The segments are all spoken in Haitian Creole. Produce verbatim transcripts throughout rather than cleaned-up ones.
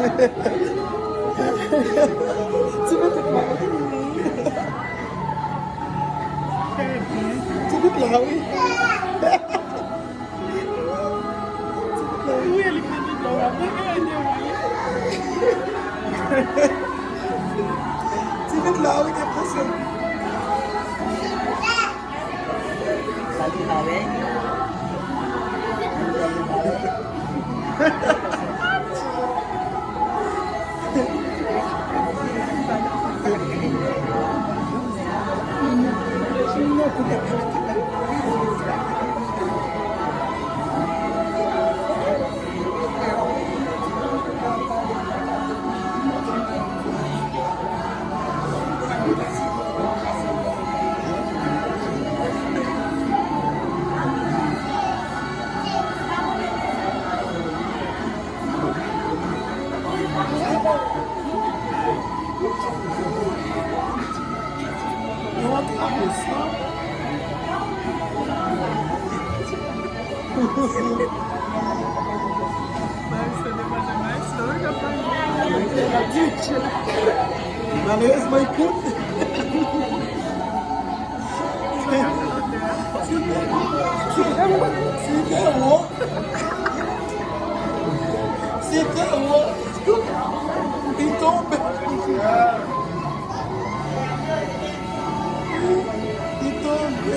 Ti pitit la. Ti pitit la, wi. Ti pitit la, wi. Ti pitit la, wi, ki pase. Sa li pa wè. Malerezman, li kout. Si te wo, si te wo, li tonbe. Li tonbe.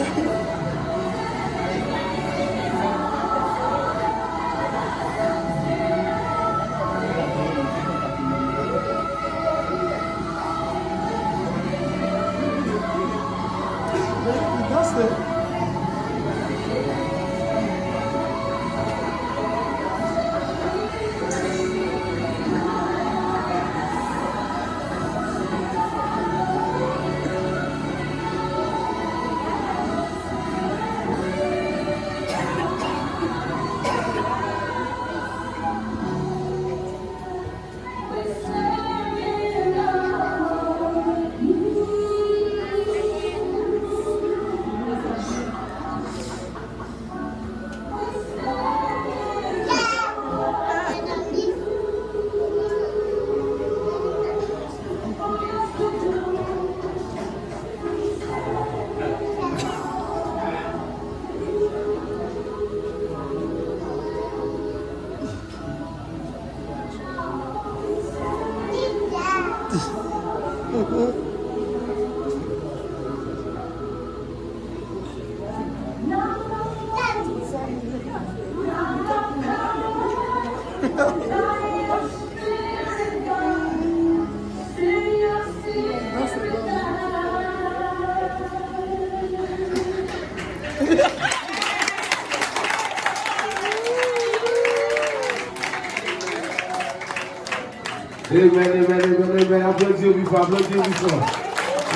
Amen, amen, amen, amen. Aplodi yo pi fò, aplodi yo pi fò.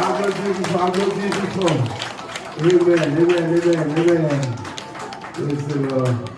Aplodi yo pi fò, aplodi yo pi fò. Amen, amen, amen, amen. Praise the Lord.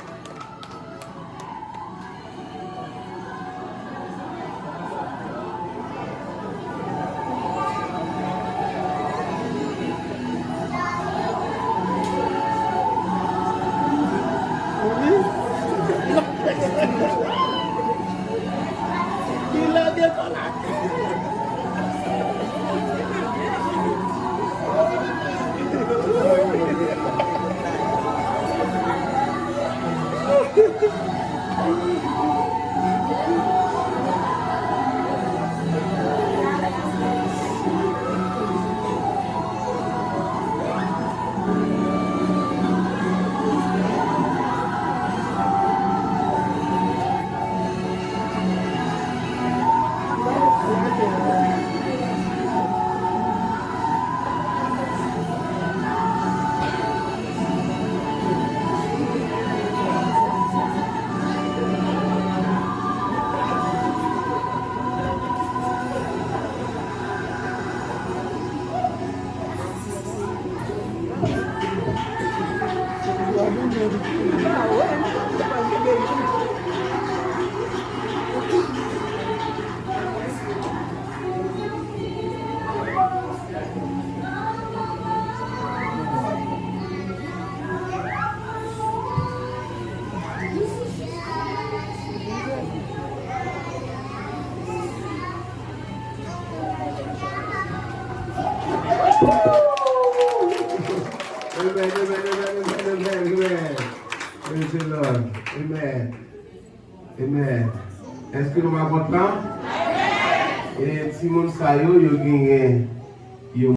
Amen, amen, amen, amen, amen, amen. Praise the Lord. Amen. Amen. Èske nou pa kontan? E timoun sa yo, yo genyen